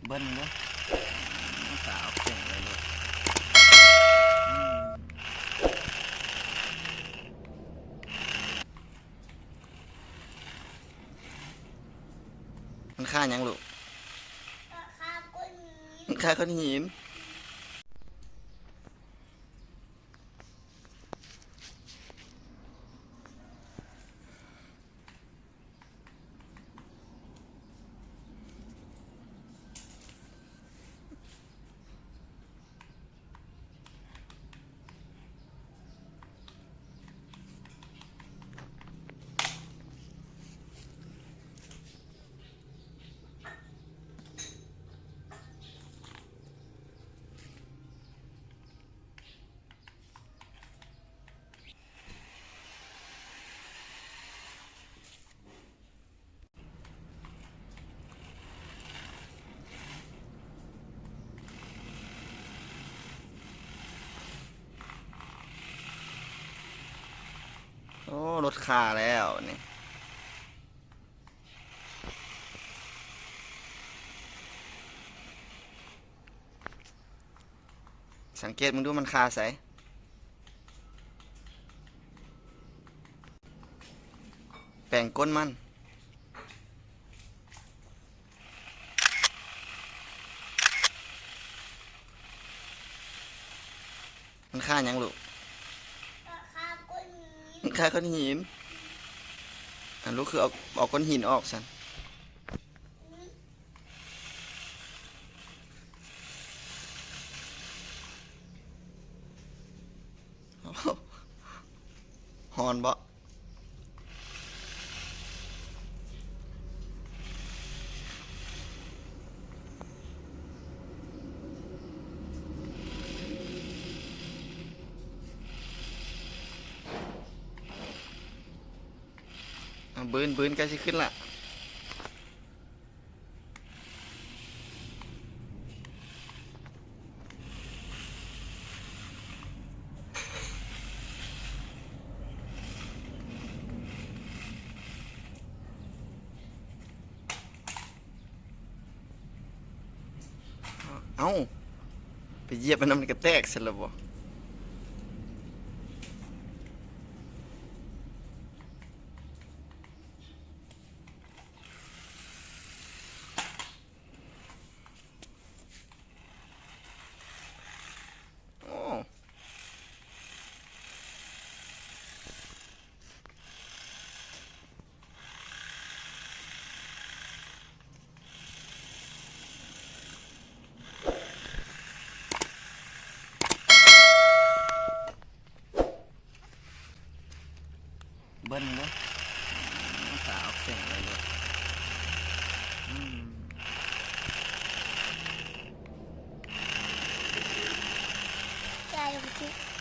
ເບິ່ງເດີ ສາວເກັ່ງເລີຍລູກ. ມັນຄາຫຍັງລູກ? ມັນຄາກ້ອນຫີນ. ໂອ້ ລົດຄາແລ້ວນີ້. ສັງເກດເບິ່ງດູ ມັນຄາໃສ? ແປງກົ້ນມັນ. ມັນຄາຫຍັງລູກ? ມັນຄາກ້ອນຫີນ. ມັນຄາກ້ອນຫີນ. ອັນລູກຄືເອົາ ເອົາກ້ອນຫີນອອກຊັ້ນ. ຮ້ອນບໍ່? ອາ ບືນ ບືນ ໃກ້ຊິຂຶ້ນລະ. ເອົ້າ ໄປຢຽບມັນນຳ ມັນກະແຕກຊັ້ນລະບໍ? ໂອ້ ເບິ່ງເດີ ສາວເກັ່ງເລີຍລູກ. ອືມ ໃຈມັນຊິ